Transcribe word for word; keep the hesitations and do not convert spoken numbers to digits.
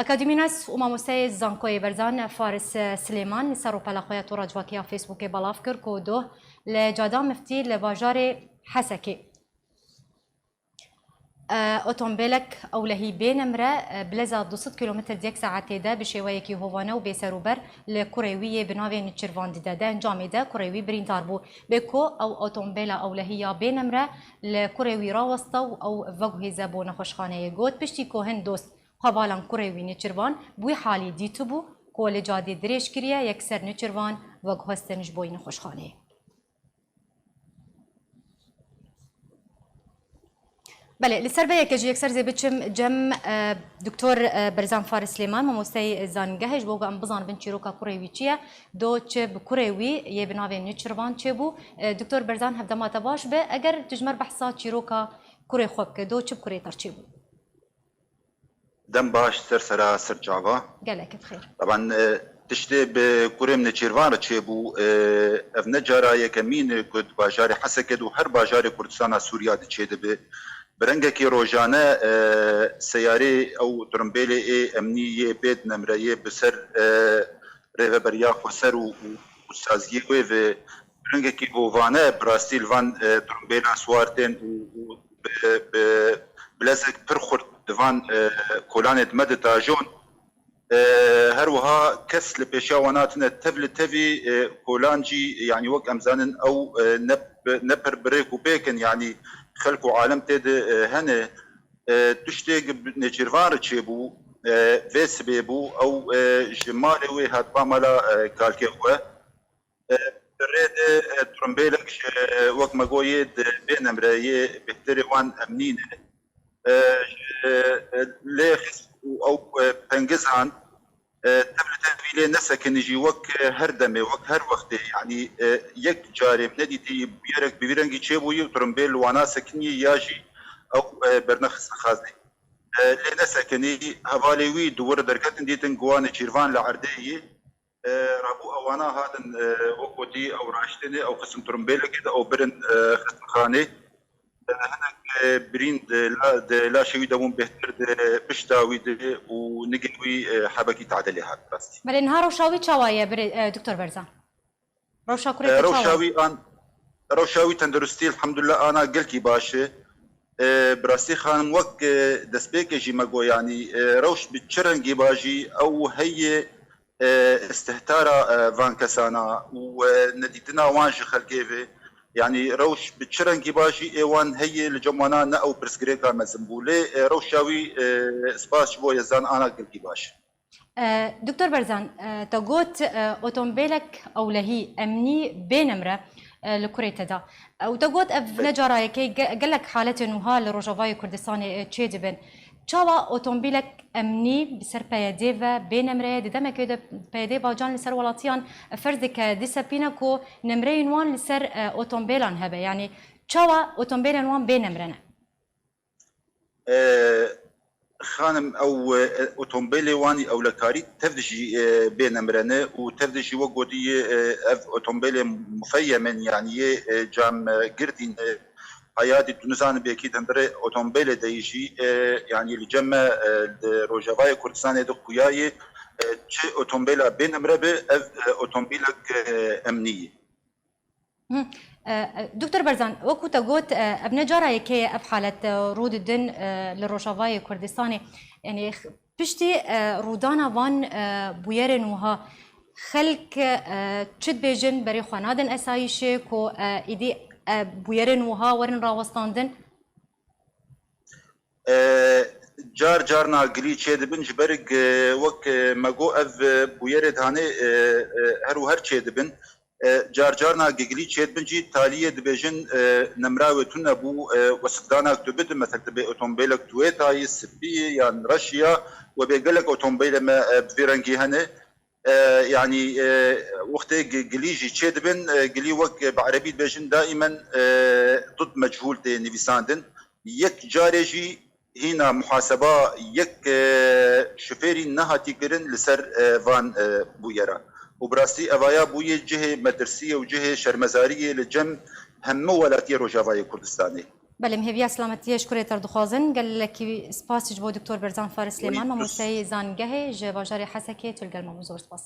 Akademînas û mamosteyê zankoyê Berzan Faris Silêman li ser rûpela xwe ya tora civakiya Facebookê belav kir ku doh li Cada Miftî li bajarê Hesekê, e, otombêlek ewlehî bê nemre, e, bileza du sed kilometr di yek saetê de bi şêweyekî hovane û bêserûber li kurê wî yê bi navê Nêçîrvan dide. Di encamê de kurê wî birîndar bû. Bê ku ew otombêla ewlehî ya bê nemre li kurê wî rawesta û ew veguhêze bo nexweşxaneyê. Got, piştî ku hin dost hevalan kurê wî Nêçîrvan bi wî halî dîtibû ku li cadê dirêj kiriye, yekser Nêçîrvan veguhestin ji bo yî nexweşxaneyê. Belê, li ser vê yekê jî yekser zê biçim cem, e, Doktor, e, Berzan Faris Silêman, mamosteyê zanîngehê, ji bo ku em bizanibin çîroka kurê wî çi ye, do çi bi kurê wî yê bi navê Nêçîrvan çêbû. E, Doktor Berzan, hevdema te baş be. Eger tu ji me re behsa çîroka kurê xwe bike, do çi bi kurê te re çêbû? Dem baş, ser sera, ser çava. Gelek bi xêr. Taban, e, tiştê bi kurê min Nêçîrvan re çêbû, e, ev ne cara yekemîn e ku di bajarê Hesekê de û her bajarê Kurdistana Sûriya de çêdibe. Bi rengekî rojane, e, seyarê ew tirimbêlê ê emnî yê bê nemre yê bi ser, e, rêveberiya xweser û, û, û saziyê wê ve bi rengekî hovane bi rastî li van, e, tirimbêlan siwar tên û, û bi, bi bilezek pir xurt di van, e, kolanê di me ditajon. E, her wiha kes li pêşiya wan hatine tev li tevî, e, kolan jî, yanî wek em zanin ew, e, ne, ne pir bi rêk û pêk in, yanî xelk û alem tê de, e, hene. E, tiştê bi Nêçîrvan re çêbû, e, vê sibê bû, ew, e, ji malê wê hat ba mala, e, kalkê xwe. E, di rê de, e, tirimbêlek ji, e, wek me got, yê di bê nemre yê bêhterê wan emnî ne. E, ji, e, lê xist û ew, e, pengizan, e, tev li tevî lê nesekinî jî wek, e, her demê, wek her wextê, yanî, e, yek carê nedîtî bûyerek bi vî rengî çêbûyî û tirimbêl li wana sekinî ya jî ew, e, bernexistin xazinê. E, lê nesekinî, hevalê wî di wir derketin dîtin ku wan Nêçîrvan li erdê yî. E, rabû ewana hatin, e, wek gotî ew raştine, ew xistin tirimbêlekê de, ew birin, e, xistinxanê. E, hinek, e, birîn di la-, di laşê wî de bûn bêhtir di pişta wî de û nigê wî, e, hebekî tadilê hat rastî. Belê, niha rewşa wî çawa ye, birê, e, Doktor Berzan? Rewşa kurê E, te çawa rewşa ye? Wî an, rewşa wî tenduristî elhamdulillah ana gelkî baş e. E, bi rastî xanim wek, e, destpêkê jî me got, yanî, e, rewş bi çi rengî ba jî ew heye, e, istihtara, e, van kesana û, e, nedîtina wan ji xelkê ve. Yanî rewş bi çi rengî ba jî ê wan heye, li cem wana ne ew pirsgirêka mezin bû. Lê, e, rewşa wî, e, spas ji bo Yezdan ana gelkî baş. E, Doktor Berzan, e, te got, e, otombêlek ewlehî, emnî, bê nemre, e, li kurê te da. E, û te got ev ne cara yekê ge-, gelek haletên wiha li Rojavayê Kurdistanê, e, çêdibin. Çawa otombîlek emnî bi ser P Y D ve bê nemre ye? Di demekê de P Y D bacan li ser welatiyan, e, ferz dike disepîne ku nemreyên wan li ser, e, otombêlan hebe. Yanî çawa otombêlên wan bê nemre ne? E, xanim, ew, e, otombêlê wan î ewlekarî tev de jî, e, bê nemre ne û tev de jî wek gotî yê, e, ev otombêlê mufeyem in, yanî yê, e, cam, e, girdî ne. Heyatî tu nizanî bê kî di hundirê otombêlê de yî jî, e, yanî li cem me, e, li Rojavayê Kurdistanê de xuya yê, e, çi otombêla bê nemre be, ev, e, otombîlek, e, emnî ye. Hı. E, e, Doktor Berzan, wekû te got, e, ev ne cara yekê ye ev halet, e, rû didin, e, li Rojavayê Kurdistanê. Yanî x-, piştî, e, rûdana van, e, bûyerên wiha xelk, e, çi dibêjin, berê xwe nadin esayîşê ku, e, îdî, e, bûyerên wiha werin rawestandin? E, car carna gilî çêdibin, ji ber ku, e, wek, e, me got, ev, e, bûyerê dihanê, e, e, her û her çêdibin. E, car carna gilî çêdibin jî taliyê dibêjin, e, nemra wê tune bû, e, wesifdanak tu bidin, mesela tu bê otombêlek tu wê tayî, spî yan reşî ya, we bê gelek otombêlê me, e, bi vî rengî hene. E, yanî, e, wextê gi-, gilî jî çêdibin, e, gilî wek, e, bi erebî dibêjin, daimen, e, did mechûl tê nivîsandin. Yek carê jî hîna muhaseba yek, e, şofêrî nehatî kirin li ser, e, van, e, bûyera. Û bi rastî evaya bûye cihê metirsiyê û cihê şermezariyê li cem hemû welatiyê Rojavayê Kurdistanê. Belê, em hêviya selametiyê ji kurê te re dixwazin. Gelekî spas ji bo Doktor Berzan Faris Lêman, mamosteyê zangehê ji bajarê Hesekê. Tu li gel me bû, zor spas.